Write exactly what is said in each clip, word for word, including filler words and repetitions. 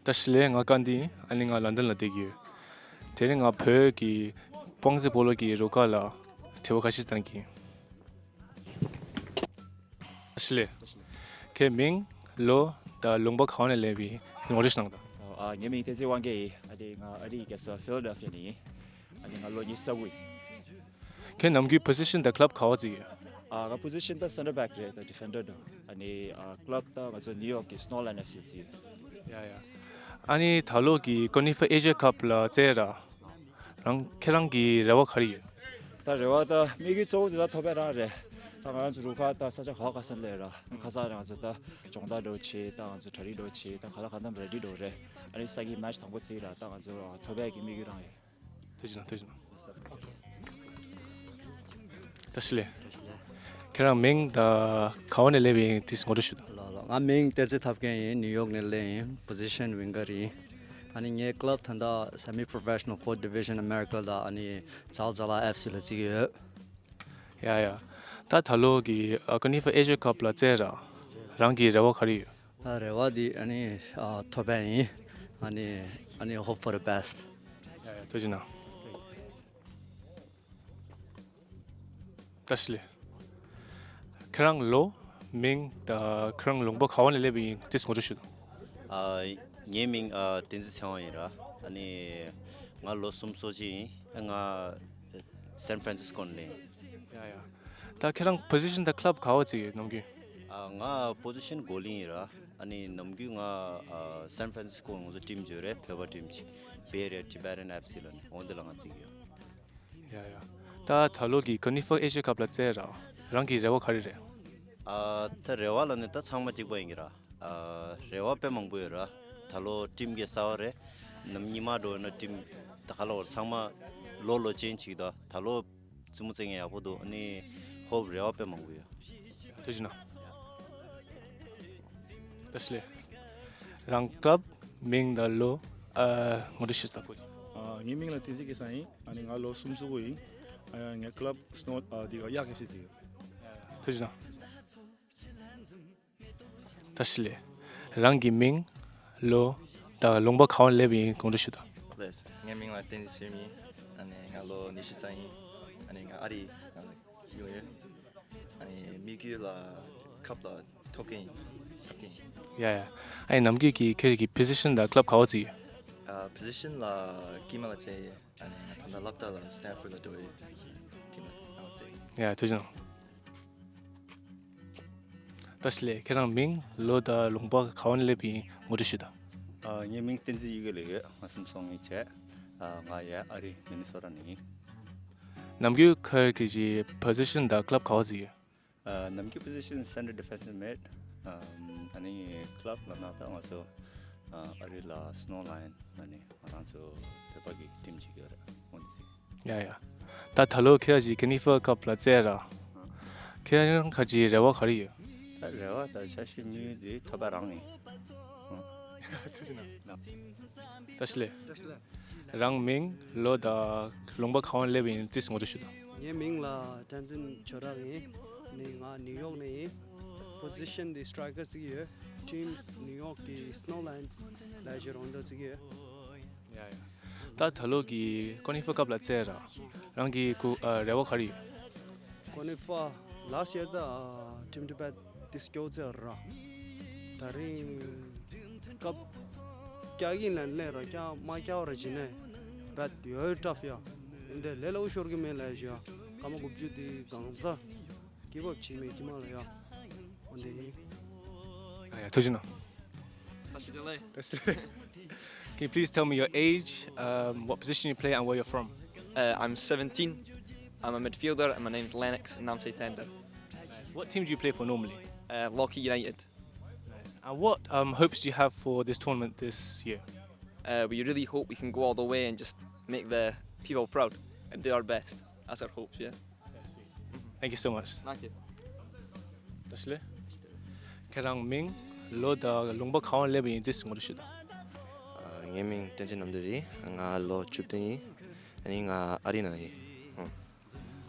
བཀྲ་ཤིས་བདེ་ལེགས། ང་ཀན་ཏི་ཡིན། ཨ་ནི་ང་ལན་ཌན་ལ་བསྡད་ཀྱི་ཡོད། དེ་རིང་ང་བོད་ཀྱི་པང་རྩེད་སྤོ་ལོ་གི་རུ་ཁག་ལ་དྲི་བ་ཁ་ཤས་བཏང་གི་ཡིན། བཀྲ་ཤིས་བདེ་ལེགས། ཁྱེད་མིང་ལོ་དང་ལུང་པ་ག་བ་ནས་སླེབས་པ་ཡིན་ངོ་སྤྲོད་ཞུ་གནང་དང་། ཨ། ངའི་མིང་བསྟན་འཛིན་དབང་རྒྱལ་ཡིན། ཨ་ནི་ང་ཨ་རིའི་རྒྱལ་ས་ཕི་ལ་ཌེལ་ཕི་ཡ་ནས་ཡིན། ཨ་ནི་ང་ལོ་ཉི་ཤུ་རྩ་དགུ་ཡིན། ཁྱེད་ནམ་རྒྱུན་པོ་སི་ཤན་དང་ཀི་ལབ་ག་བ་རྩེ་ཡོད། ཨ། ང་པོ་སི་ཤན་ད་སེན་ཊར་བེག་རེད། ད་ཌི་ཕེན་ཌར་འདུག་ཨ་ནི་ཨ་ཀི་ལབ་ད་ང་ཚོ་ནིའུ་ཡོག་གི་སི་ནོ་ལན་ཌན་ཨེཕ་སི་རྩེ་ཡོད། ཡ་ཡ། ཨ་ནི་ད་ལོ་གི་ཀོ་ནི་ཧྥ་ཨེ་ཤི་ཡ་ཀབ་ལ་རྩེ་ར། རང་ཁྱེད་རང་གི་རེ་བ་ག་རེ་ཡོད། ད་རེ་བ་ད་དམིགས་ཡུལ་གཙོ་བོ་དེ་ད་ཐོབ་པ་རང་རེད། ད་ང་རང་ཚོ་རུ་ཁག་ད་ས་ཆ་ག་བ་ག་ས་ནས་སླེབས་ར། ཁ་སང་རང་ཚོ་ད་སྦྱོང་བརྡར་འདྲ་བོ་བྱས། ད་ང་ཚོ་གྲ་སྒྲིག་འདྲ་བོ་བྱས། ད་ག་ལ་ག་འདམ་རེ་ཌི་འདྲ་བོ་རེད། ཨ་ནི་ས་གི་མེ་ཆི་དང་པོ་རྩེ་ར། ད་ང་ཚོ་ཐོབ་པའི་གི་དམིགས་ཡུལ་རང་ཡོད། ཐུགས་རྗེ་གནང་། ཐུགས་རྗེ་གནང་། བཀྲ་ཤིས་བདེ་ལེགས། ཁྱེད་རང་མིང་དང་ག་བ་ནས་སླེབས་པ་ཡིན་དེ་ངོ་སྤྲོད་ཞུ་དང་། ལགས་ལགས། ང་མིང་བསྟན་འཛིན་ཐབས་མཁས་ཡིན། ནིའུ་ཡོག་ནས་སླེབས་ཡིན། པོ་སི་ཤན་ཝིང་གར་ཡིན། ཨ་ནི་ངའི་ཀི་ལབ་ད་ལྟ་སེ་མི་པོ་ཕེ་ཤི་ནལ་ཕོར་ཐི་ཌི་བི་ཤན་ཨ་མེ་རི་ཀ་དང་ཨ་ནི་ཛལ་ཛལ་ལ་ཨེཕ་སི་ལ་རྩེ་གི་ཡོད། ཡ་ཡ། ད་ད་ལོ་གི་ཨ་ཀོ་ནི་ཧྥ་ཨེ་ཤི་ཡ་ཀབ་ལ་རྩེ་ར། རང་གི་རེ་བ་ག་རེ་ཡོད། ཨ། རེ་བ་འདི་ཨ་ནི་ཨ་ཐོབ་པ་ཡིན། ཨ་ནི་ཨ་ནི་hope for the best. ཡ་ཡ། ཐུགས་རྗེ་གནང་། བཀྲ་ཤིས་བདེ་ལེགས། ཁྱེད་རང་ལོ། མིང་དང་ཁྱེད་རང་ལུང་པ་ག་བ་ནས་སླེབས་པ་ཡིན་དེ་ངོ་སྤྲོད་ཞུ་དང་། ཨ། ངའི་མིང་ཨ་བསྟན་འཛིན་ཚེ་དབང་ཡིན་ར། ཨ་ནི་ང་ལོ་སུམ་ཅུ་སོ་གཅིག་ཡིན། ང་སན་ཧྥ་རན་སིས་ཀོ་ནས་ཡིན། ཡ་ཡ། ད་ཁྱེད་རང་པོ་སི་ཤན་དང་ཀི་ལབ་ག་བ་རྩེ་ཡོད་ནམ་རྒྱུན། ཨ། ང་པོ་སི་ཤན་གོ་ལི་ཡིན་ར། ཨ་ནི་ནམ་རྒྱུན་ང་ཨ་སན་ཧྥ་རན་སིས་ཀོ་ང་ཚོ་ཊིམ་ཅིག་ཡོད་རེད། བོད་པ་ཊིམ་ཅིག Bay Area Tibetan F C ལ་ནི་འོ་འདི་ལ་ང་རྩེ་གི་ཡོད། ཡ་ཡ། ད་ད་ལོ་གི་ཀོ་ནི་ཧྥ་ཨེ་ཤི་ཡ་ཀབ་ལ་རྩེ་ར། རང་གི་རེ་བ་ག་རེ་རེད། ཨ། ད་རེ་བ་ལ་ནི་ད་ཚང་མ་གཅིག་པ་ཡིན་གི་ར། ཨ། རེ་བ་དཔེ་མང་པོ་ཡོད་ར། ད་ལོ་ཊིམ་གི་གསར་པ་རེད། ནམ་རྙིང་མ་འགྲོ་ཡོད་ན་ཊིམ་ད་ག་ལ་བར་ཚང་མ་ལོ་ལོ་ཅན་ཅིག་ད་ད་ལོ་རྩེད་མོ་རྩེ་མཁན་ཡག་པོ་འདུག་ཨ་ནི་ཧོབ་རེ་བ་དཔེ་མང་པོ་ཡོད། ཐུགས་རྗེ་གནང་། བཀྲ་ཤིས་བདེ་ལེགས། རང་ཀི་ལབ་མིང་དང་ལོ་ཨ་ངོ་སྤྲོད་ཞུ་ས་གོ། ཨ། ངའི་མིང་ལ་བསྟན་འཛིན་སྐལ་བཟང་ཡིན། ཨ་ནི་ང་ལོ་སུམ་ཅུ་སོ་དགུ་ཡིན། ཨ། ངའི་ཀི་ལབ་སི་ནོ་ཨ་འདི་ག་གཡག་ཨེཕ་སི་འདི་ག་ཐུགས་རྗེ་གནང་། བཀྲ་ཤིས་བདེ་ལེགས། རང་གི་མིང་། ལོ་དང་ལུང་པ་ག་བ་ནས་སླེབས་པ་ཡིན་ངོ་སྤྲོད་ཞུ་དང་། ལགས། ངའི་མིང་ལ་བསྟན་འཛིན་ཚེ་རིང་ཡིན། ཨ་ནི་ང་ལོ་ཉི་ཤུ་རྩ་ཡིན། ཨ་ནི་ང་ཨ་རི་ནང་ལ་ཡོང་ཡོད། ཨ་ནི་དམིགས་ཡུལ་ལ་ཀབ་ལ་ཐོབ་མཁན་ཡིན། ཐོབ་མཁན་ཡིན། ཡ་ཡ། ཨ་ནི་ནམ་རྒྱུན་གྱི་ཁྱེད་ཀྱི་པོ་སི་ཤན་དང་ཀི་ལབ་ག་བ་རྩེ་ཡོད། ཨ། པོ་སི་ཤན་ལ་དཀྱིལ་མ་ལ་རྩེ་ཡོད། ཨ་ནི་ང་ད་ལྟ་སློབ་གྲྭ་ལ་སི་ཊན་ཕོར་ཌི་ལ་འགྲོ་ཡོད། ཊིམ་ལ་ནང་རྩེ། ཡ་ཐུགས་རྗེ་གནང་། བཀྲ་ཤིས་བདེ་ལེགས། ཁྱེད་རང་མིང་། ལོ་དང་ལུང་པ་ག་བ་ནས་སླེབས་པ་ཡིན་ངོ་སྤྲོད་ཞུ་དང་། ཨ། ངའི་མིང་བསྟན་འཛིན་ཡེ་གེ་ལེགས་ཡོད། ང་སུམ་ཅུ་སོ་ལྔ་ཡིན་བྱས། ཨ། ང་ཡ་ཨ་རི་མི་ནི་སོ་ཊ་ནས་ཡིན། ནམ་རྒྱུན་ཁྱེད་ཀྱི་པོ་སི་ཤན་དང་ཀི་ལབ་ག་བ་རྩེ་ཡོད། ཨ། ནམ་རྒྱུན་པོ་སི་ཤན་སེན་ཊར་ཌི་ཕེན་སིབ་མིཌ། ཨ། ཨ་ནི་ཀི་ལབ་ལབ་ན་ད་ང་ཚོ་ཨ་ཨ་རི་ལ་སི་ནོ་ལན་ཌན་ཨ་ནི་ང་རང་ཚོ་བོད་པ་གི་ཊིམ་ཅིག་ཡོད་རེད། འོ་འདི་ཅིག་ཡ་ཡ། ད་ད་ལོ་ཁྱེད་ཀྱིས་ཀོ་ནི་ཧྥ་ཀབ་ལ་རྩེ་ར། ཁྱེད་རང་གི་རེ་བ་ག་རེ་ཡོད། ད་རེ་བ་ད་ཆ་ཤས་མི་ཡོད་དེ་ཐོབ་པ་རང་ཡིན། ཐུགས་རྗེ་གནང་། བཀྲ་ཤིས་བདེ་ལེགས། རང་མིང་། ལོ་དང་ལུང་པ་ག་བ་ནས་སླེབས་པ་ཡིན་དེ་ངོ་སྤྲོད་ཞུ་དང་། ངའི་མིང་ལ་བསྟན་འཛིན་ཆོས་གྲགས་ཡིན། ནི་ང་ནིའུ་ཡོག་ནས་ཡིན། པོ་སི་ཤན་འདི་སི་ཊ་རའི་ཀར་རྩེ་གི་ཡོད། ཊིམ་ནིའུ་ཡོག་གི་སི་ནོ་ལན་ཌན་ལ་ཇི་རོན་ཌོ་རྩེ་གི་ཡོད། ཡ་ཡ། ད་ད་ལོ་གི་ཀོ་ནི་ཧྥ་ཀབ་ལ་རྩེ་ར། རང་གི་གུ་ཨ་རེ་བ་ག་རེ་ཡོད། ཀོ་ནི་ཧྥ་ལ་སི་ཡར་ད་ཊིམ་ཊི་བེཊ་དིས་སྐྱོ་རྩེ་ར། ད་རིང་ཀབ་ཀྱག་གིན་ལན་ལེ་ར་ཀྱག་མ་ཀྱག་ར་ཇི་ནས་བེཊ་ཡོད་ཊབ་ཡ། འདི་ལས་ལ་འུ་ཤོར་གི་མེད་ལ་ཡ། སྐར་མ་དགུ་བཅུ་དེ་གང་ས། གི་བབ་ཆི་མེ་ཀི་མ་ལ་ཡ། འོ་འདི་ཡིན། ཨ་ཡ་ཐུགས་རྗེ་གནང་། བཀྲ་ཤིས་བདེ་ལེགས། Can you please tell me your age, um, what position you play, and where you're from? Uh, I'm seventeen. I'm a midfielder, and my name's Lennox Namsei Tender. Nice. What team do you play for normally? Uh, Lockheed United. Nice. And what, um, hopes do you have for this tournament this year? Uh, we really hope we can go all the way and just make the people proud and do our best. That's our hopes, yeah. Thank you so much. Thank you. བཀྲ་ཤིས་བདེ་ལེགས། ཁྱེད་རང་མིང་། ལོ་དང་ལུང་པ་ག་བ་ནས་སླེབས་པ་ཡིན་དེ་ངོ་སྤྲོད་ཞུ་དང་། ཨ། ངའི་མིང་བསྟན་འཛིན་རྣམ་གྲོལ་ཡིན། ང་ལོ་བཅུ་བདུན་ཡིན། ཨ་ནི་ང་ཨ་རི་ནང་ཡིན། ཨང་།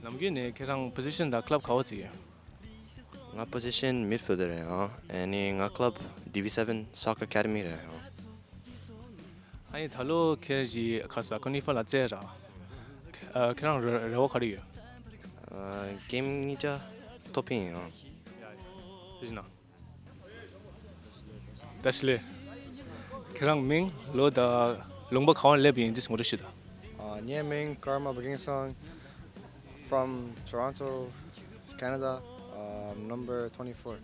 ནམ་རྒྱུན་ནས་ཁྱེད་རང་པོ་སི་ཤན་དང་ཀི་ལབ་ག་བ་རྩེ་ཡོད། ང་པོ་སི་ཤན་མིཌ་ཕིལ་ཌར་རེད། ཨང་། ཨ་ནི་ང་ཀི་ལབ་ཌི་བི་སེ་བེན་སོ་ཀར་ཨེ་ཀ་ཌི་མི་རེད། ཨང་། ཨ་ནི་ད་ལོ་ཁྱེད་ཀྱིས་ཁ་ས་ཀོ་ནི་ཧྥ་ལ་རྩེ་ར། ཨ། ཁྱེད་རང་རེ་རེ་བ་ག་རེ་ཡོད། ཨ། གེམ་གཉིས་ཆ་ཐོབ་ཕིན་ཡོད། ཡ། བཀྲ་ཤིས་བདེ་ལེགས། ཁྱེད་རང་མིང་ལོ་དང་ལུང་པ་ག་བ་སླེབས་ཡིན་དེ་ངོ་སྤྲོད་ཞུ་དང་། ཨ། ངའི་མིང་ཀརྨ་བྷ་གིང་སང་། From Toronto, Canada. Um, number twenty-four.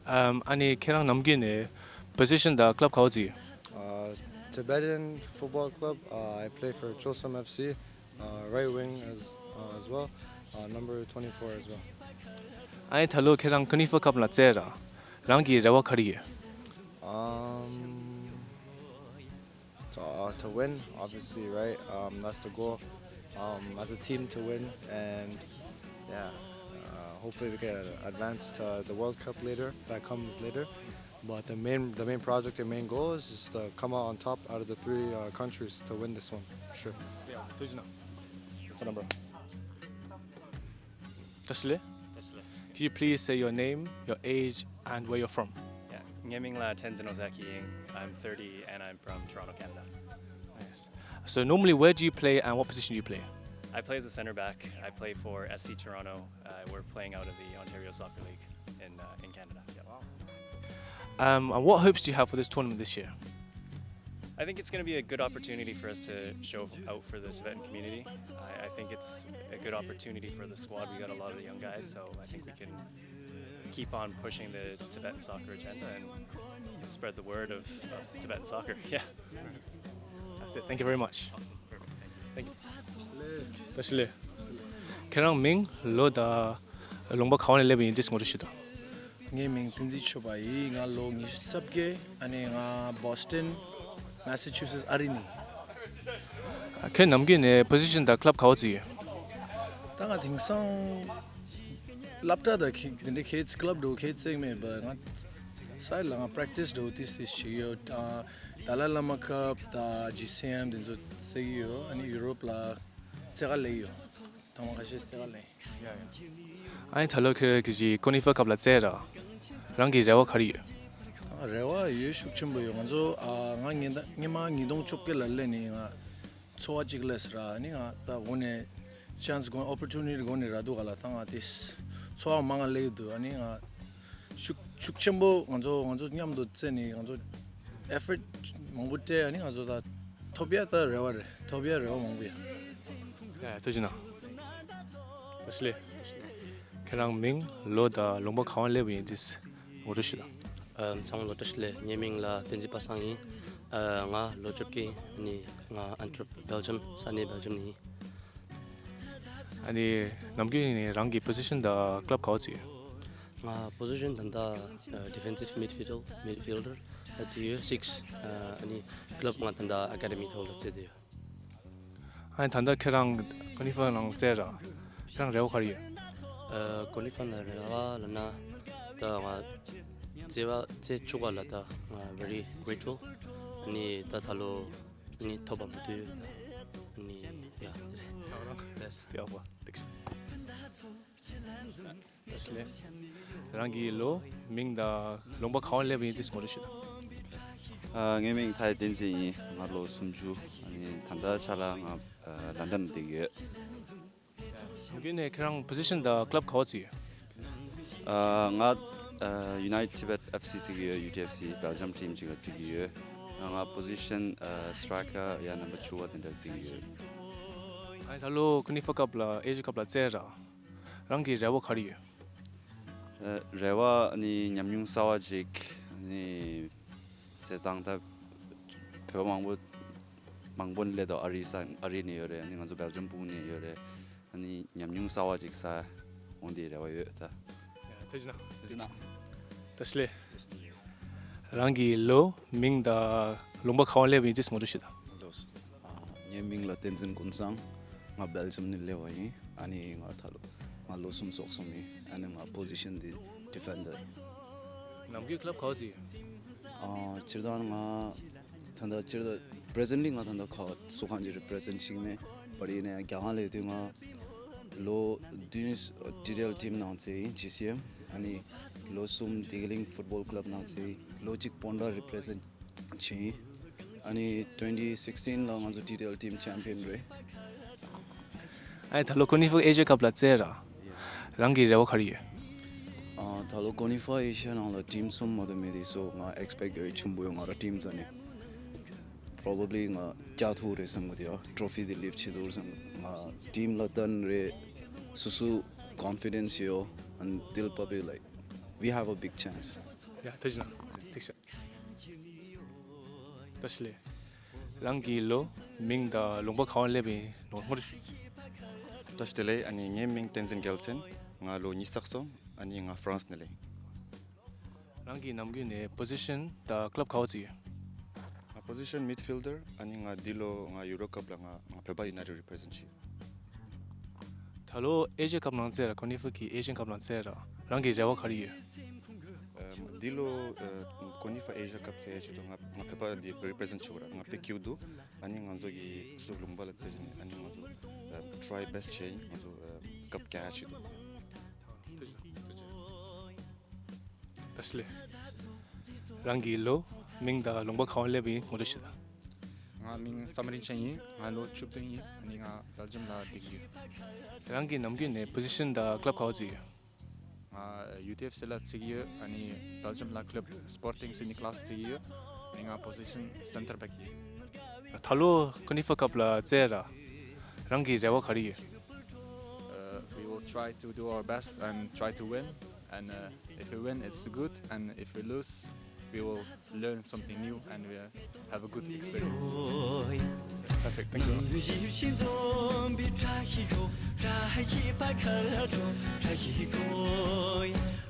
ཨམ། ཨ་ནི་ཁྱེད་རང་ནམ་རྒྱུན་ནས་པོ་སི་ཤན་དང་ཀླབ་ག་བ་རྩེ་ཡོད། Uh, Tibetan Football Club. Uh, I play for Chosom F C, uh, right wing as, uh, as well. Uh, number twenty-four as well. ཨ་ནི་ད་ལོ་ཁྱེད་རང་ཀོ་ནི་ཧྥ་ཀབ་ལ་རྩེ་ར། རང་གི་རེ་བ་ག་རེ་ཡོད། Um, to, uh, to win, obviously, right? Um, that's the goal. Um, as a team to win, and yeah, uh, hopefully we can advance to the World Cup later. That comes later. But the main, the main project and main goal is just to come out on top out of the three, uh, countries to win this one, for sure. Yeah, please no. Phone number. Tesle. Tesle. Could you please say your name, your age, and where you're from? Yeah, ངའི་མིང་ལ་Tenzin Ozaki ཡིན། I'm thirty and I'm from Toronto, Canada. Nice. So normally, where do you play and what position do you play? I play as a center back. I play for S C Toronto. Uh, we're playing out of the Ontario Soccer League in, uh, in Canada. Yeah. Um, and what hopes do you have for this tournament this year? I think it's gonna be a good opportunity for us to show out for the Tibetan community. I, I think it's a good opportunity for the squad. We got a lot of young guys, so I think we can keep on pushing the Tibetan soccer agenda and spread the word of, of Tibetan soccer. Yeah. That's it. Thank you very much. Awesome. Perfect. Thank you. Thank you. བཀྲ་ཤིས་བདེ་ལེགས། ཁྱེད་རང་མིང་ལོ་དང་ལུང་པ་ག་བ་ནས་སླེབས་ཡིན་དེ་ངོ་སྤྲོད་ཞུ་དང་། ངའི་མིང་བསྟན་འཛིན་ཆོས་པ་ཡིན། ང་ལོ་ཉི་ཤུ་རྩ་བརྒྱད། ཨ་ནི་ང་བོ་སི་ཊོན་མ་སི་ཆུ་སེ་ཊི་ཨ་རི་ནས། ཁྱེད་ནམ་རྒྱུན་ནས་པོ་སི་ཤན་དང་ཀླབ་ག་བ་རྩེ་ཡོད། ད་ང་དེང་སང་སློབ་གྲྭ་དང་ཁེ་དེ་འདྲའི་ཁེ་ཀླབ་འགྲོ་ཁེ་རྩེག་མེད་པ། ང་སའི་ལ་ང་པྲེག་ཊིས་འགྲོ་ཏིས་ཏིས་བྱེད་ཀྱི་ཡོད། ཨ། ཏཱ་ལའི་བླ་མ་ཀབ་དང་ཇི་སི་ཨེམ་དེ་ཚོ་རྩེ་གི་ཡོད། ཨ་ནི་ཡུ་རོབ་ལ་རྩེ་ག་སླེབས་ཡོད། ཐེངས་མ་ཁ་ཤས་རྩེ་ག་སླེབས། ཡ་ཡ། ཨ་ནི་ད་ལོ་ཁྱེད་ཀྱིས་ཀོ་ནི་ཧྥ་ཀབ་ལ་རྩེ་ར། རང་གི་རེ་བ་ག་རེ་ཡོད། ཨ། རེ་བ་ཡོད་ཤུགས་ཆེན་པོ་ཡོད། ང་ཚོ། ཨ། ང་ཉིན་ད་སྔོན་མ་ཉིས་སྟོང་བཅོ་བརྒྱད་ལ་སླེབས་ནས་ང་ཚོར་བ་གཅིག་སླེབས་ཟེར་ར། ཨ་ནི་ང་ད་འོ་ནས་ཆན་སི་དགོས། ཨོ་པོར་ཅུ་ནི་ཊི་དགོས་ནས་ར་འདུག་ག་ལ། ད་ང་དེ་ཚོར་བ་མང་ང་སླེབས་འདུག་ཨ་ནི་ང་ཤུགས་ཤུགས་ཆེན་པོ་ང་ཚོ་ང་ཚོ་མཉམ་དུ་རྩེ་ནས་ང་ཚོ་ཨེ་ཕོར་ཊི་མང་པོ་སྤྲད། ཨ་ནི་ང་ཚོ་ད་ཐོབ་ཡ་ད་རེ་བ་རེད། ཐོབ་ཡ་རེ་བ་མང་པོ་ཡ། ཡ་ཡ། ཐུགས་རྗེ་གནང་། བཀྲ་ཤིས་བདེ་ལེགས། ཁྱེད་རང་མིང་ལོ་དང་ལུང་པ་ག་བ་སླེབས་ཡིན་དེ་ངོ་སྤྲོད་ཞུ་དང་། ཨ། ཚང་མ་ལ་བཀྲ་ཤིས་བདེ་ལེགས། ངའི་མིང་ལ་བསྟན་འཛིན་པ་སངས་ཡིན། ཨ། ང་ལོ་བཅོ་བརྒྱད་ནི་ང་ཨན་ཊི་ཝེར་པན་བྷེལ་ཇམ་ས་གནས་བྷེལ་ཇམ་ནས་ཡིན། ཨ་ནི་ནམ་རྒྱུན་ནས་རང་གི་པོ་སི་ཤན་དང་ཀླབ་ག་བ་རྩེ་ཡོད། ང་པོ་སི་ཤན་ད་ལྟ་ཨ་ཌི་ཕེན་སིབ་མིཌ་ཕི་ལྡར། མིཌ་ཕི་ལྡར་ལ་རྩེ་ཡོད། སིགས། ཨ་ནི་ཀླབ་ང་ད་ལྟ་ཨ་ཀ་ཌེ་མི་ཐོག་ལ་རྩེ་བསྡད་ཡོད། ཨ་ནི་ད་ལྟ་ཁྱེད་རང་ཀོ་ནི་ཧྥ་ནང་རྩེ་ར། ཁྱེད་རང་རེ་བ་ག་རེ་ཡོད། ཨ། ཀོ་ནི་ཧྥ་ནང་རེ་བ་ལབ་ན་ད་ང་རྩེ་བ་རྩེ་བཅུག་པ་ལ་ད་ང་very grateful། ཨ་ནི་ད་ད་ལོ་ནི་ཐོབ་པ་མ་ཐུབ་ཡོད་ད། ཨ་ནི་ཡ་དེ་རེད། ཡག་པོ། ཐུགས་རྗེ་ཆེ། བཀྲ་ཤིས་བདེ་ལེགས། རང་གི་ལོ་མིང་དང་ལུང་པ་ག་བ་སླེབས་ཡིན་དེ་ངོ་སྤྲོད་ཞུ་དང་། ཨ། ངའི་མིང་མཐའ་ཡས་བསྟན་འཛིན་ཡིན། ང་ལོ་སུམ་ཅུ། ཨ་ནི་ད་ལྟ་ཆ་ལ་ང་ཨ་ལན་ཌན་ལ་བསྡད་ཀྱི་ཡོད། ནམ་རྒྱུན་ནས་ཁྱེད་རང་པོ་སི་ཤན་དང་ཀླབ་ག་བ་རྩེ་ཡོད། ཨ། ང་ཨ་United Tibet F C རྩེ་གི་ཡོད། ཡུ་ཊི་ཨེཕ་སི་བྷེལ་ཇམ་ཊིམ་ཅིག་ལ་རྩེ་གི་ཡོད། ང་པོ་སི་ཤན་ཨ་སི་ཊ་རའི་ཀར་ཡ་ནམ་བར་བཅུ་བ་དེ་འདྲ་རྩེ་གི་ཡོད། ཨ་ནི་ད་ལོ་ཀོ་ནི་ཧྥ་ཀབ་ལ་ཨེ་ཤི་ཡ་ཀབ་ལ་རྩེ་ར། རང་གི་རེ་བ་ག་རེ་ཡོད། ཨ། རེ་བ་ནི་ཉམས་མྱོང་གསར་བ་ཅིག་ནི་རྩེ་སྟངས་ད་བོད་མང་པོ་མང་པོ་ནས་སླེབས་འདུག་ཨ་རི་ས་ཨ་རི་ནས་ཡོད་རེད། ནི་ང་ཚོ་བྷེལ་ཇམ་སྤུག་ནས་ཡོད་རེད། ནི་ཉམས་མྱོང་གསར་བ་ཅིག་ས་འོང་དེ་རེ་བ་ཡོད་ད། ཐུགས་རྗེ་གནང་། ཐུགས་རྗེ་གནང་། བཀྲ་ཤིས་བདེ་ལེགས། རང་གི་ལོ་མིང་དང་ལུང་པ་ག་བ་སླེབས་ཡིན་དེ་ངོ་སྤྲོད་ཞུ་དང་། ལོས། ཨ། ངའི་མིང་ལ་བསྟན་འཛིན་ཀུན་བཟང་། ང་བྷེལ་ཇམ་ནས་སླེབས་པ་ཡིན། ཨ་ནི་ང་ད་ལོ་ང་ལོ་གསུམ་སོ་གསུམ་ཡིན། ཨ་ནི་ང་པོ་སི་ཤན་འདི་ཌི་ཕེན་ཌར། ནམ་རྒྱུན་ཀླབ་ག་བ་རྩེ་ཡོད། ཨ། སྤྱིར་བཏང་ང་ད་ལྟ་སྤྱིར་བཏང་པི་རེ་ཛེན་ལི་ང་ད་ལྟ་ག་སུ་ཁང་ཅིག་རི་པི་རེ་ཛེན་བྱེད་ཀྱི་མེད། བར་ཡིན་ནའི་རྒྱ་གར་ལ་དུས་ང་ལོ་བདུན་ཊི་ཌི་ཨེལ་ཊིམ་ནང་རྩེ་ཡིན། ཇི་སི་ཨེམ། ཨ་ནི་ལོ་གསུམ་བདེ་སྐྱིད་གླིང་ཕུཊ་བྷོལ་ཀླབ་ནང་རྩེ་ཡིན། ལོ་གཅིག་སྤོན་ཊ་རི་པི་རེ་ཛེན་བྱས་ཡིན། ཨ་ནི་twenty sixteen ལ་ང་ཚོ་ཊི་ཌི་ཨེལ་ཊིམ་ཆེམ་པི་ཡན་རེད། ཨ་ནི་ད་ལོ་ཀོ་ནི་ཧྥུ་ཨེ་ཤི་ཡ་ཁབ་ལ་རྩེ་ར། རང་གི་རེ་བ་ག་རེ་ཡོད། ཨ་ད་ལོ་ཀོ་ནི་ཧྥུ་ཨེ་ཤི་ཡ་ནང་ལ་ཊིམ་གསུམ་མ་གཏོགས་མེད་དེ། སོ་ང་ཨེག་སི་པེག་ཊི་ཡོད་ཆེན་པོ་ཡོད། ང་རང་ཊིམ་རྩ་ནས་པོ་རོ་བེ་ལི་ང་རྒྱག་ཐུབ་རེད་བསམ་གི་འདུག་ཡ། ཊོ་ཕི་དེ་ལིཕ་ཊི་བྱེད་ཐུབ་རེད་བསམ། ང་ཊིམ་ལ་བརྟེན་རེད། སོ་སོ་ཀོན་ཕི་ཌེན་སི་ཡོད། And དེ་ལ་བབས་པའི་like we have a big chance. ཡ་ཐུགས་རྗེ་གནང་། ཐུགས་རྗེ་ཆེ། བཀྲ་ཤིས་བདེ་ལེགས། རང་གི་ལོ། མིང་དང་ལུང་པ་ག་བ་སླེབས་ཡིན་ལོ་ངོ་སྤྲོད་ཞུ། བཀྲ་ཤིས་བདེ་ལེགས། ཨ་ནི་ངའི་མིང་བསྟན་འཛིན་རྒྱལ་མཚན། ང་ལོ་ཉི་ཤུ་རྩ་གསུམ། ཨ་ནི་ང་ཧྥ་རན་སི་ནས་ལེ། རང་གི་ནམ་རྒྱུན་ནས་པོ་ཟི་ཤན་དང་ཀླབ་ག་བ་བརྩི་ཡོད། ང་པོ་ཟི་ཤན་མིད་ཕིལ་ཌར། ཨ་ནི་ང་འདི་ལོ་ང་ཡུ་རོ་ཀབ་ལ་ང་ང་བོད་པ་ཡུ་ནའི་ཊེཌ་རི་པི་རེ་ཛེན་ཊི་བྱེད། ད་ལོ་ཨེ་ཤི་ཡ་ཁབ་ནང་རྩེ་ར། ཀོ་ནི་ཧྥུ་གི་ཨེ་ཤི་ཡན་ཁབ་ནང་རྩེ་ར། རང་གི་རེ་བ་ག་རེ་ཡོད། ཨམ་འདི་ལོ་ཨ་ཀོ་ནི་ཧྥུ་ཨེ་ཤི་ཡ་ཁབ་རྩེ་ཡ་ཆེད་དུ་ང་ང་བོད་པ་འདི་རི་པི་རེ་ཛེན་ཊི་བྱེད་དགོས་ར། ང་དཔེ་སྐྱིད་པོ་འདུག་ཨ་ནི་ང་ཚོ་གི་སུ་ལུང་པ་ལ་རྩེ་བྱས་ནས་ཨ་ནི་ང་ཚོ་ཨ་ཊ་རའི་བེ་སི་ཊི་བྱས་ཡིན། ང་ཚོ་ཨ་ཀབ་རྒྱག་ཡ་ཆེད་དུ། ཐུགས་རྗེ་ཆེ། ཐུགས་རྗེ་ཆེ། བཀྲ་ཤིས་བདེ་ལེགས། རང་གི་ལོ། མིང་དང་ལུང་པ་ག་བ་སླེབས་ཡིན་ངོ་སྤྲོད་ཞུ་དང་། ང་མིང་བསམ་རིན་ཆེན་ཡིན། ང་ལོ་བཅུ་བདུན་ཡིན། ཨ་ནི་ང་སྦེལ་ཇམ་ལ་བསྡད་ཀྱི་ཡོད། རང་གི་ནམ་རྒྱུན་ནས་པོ་ཟི་ཤན་དང་ཀླབ་ག་བ་བརྩི་ཡོད། ང་ཡུ་ཊི་ཨེཕ་སི་ལ་བརྩི་གི་ཡོད། ཨ་ནི་སྦེལ་ཇམ་ལ་ཀླབ་སི་པོར་ཊིང་སི་ནི་ཀ་ལ་སི་བརྩི་གི་ཡོད། ཨ་ནི་ང་པོ་ཟི་ཤན་སེན་ཊར་བེག་ཡིན། ད་ལོ་ཀོ་ནི་ཧྥུ་ཀབ་ལ་རྩེ་ར། རང་གི་རེ་བ་ག་རེ་ཡོད། Uh, we will try to do our best and try to win. And uh, if we win, it's good. And if we lose, we will learn something new and we have a good experience. Perfect. Thank you.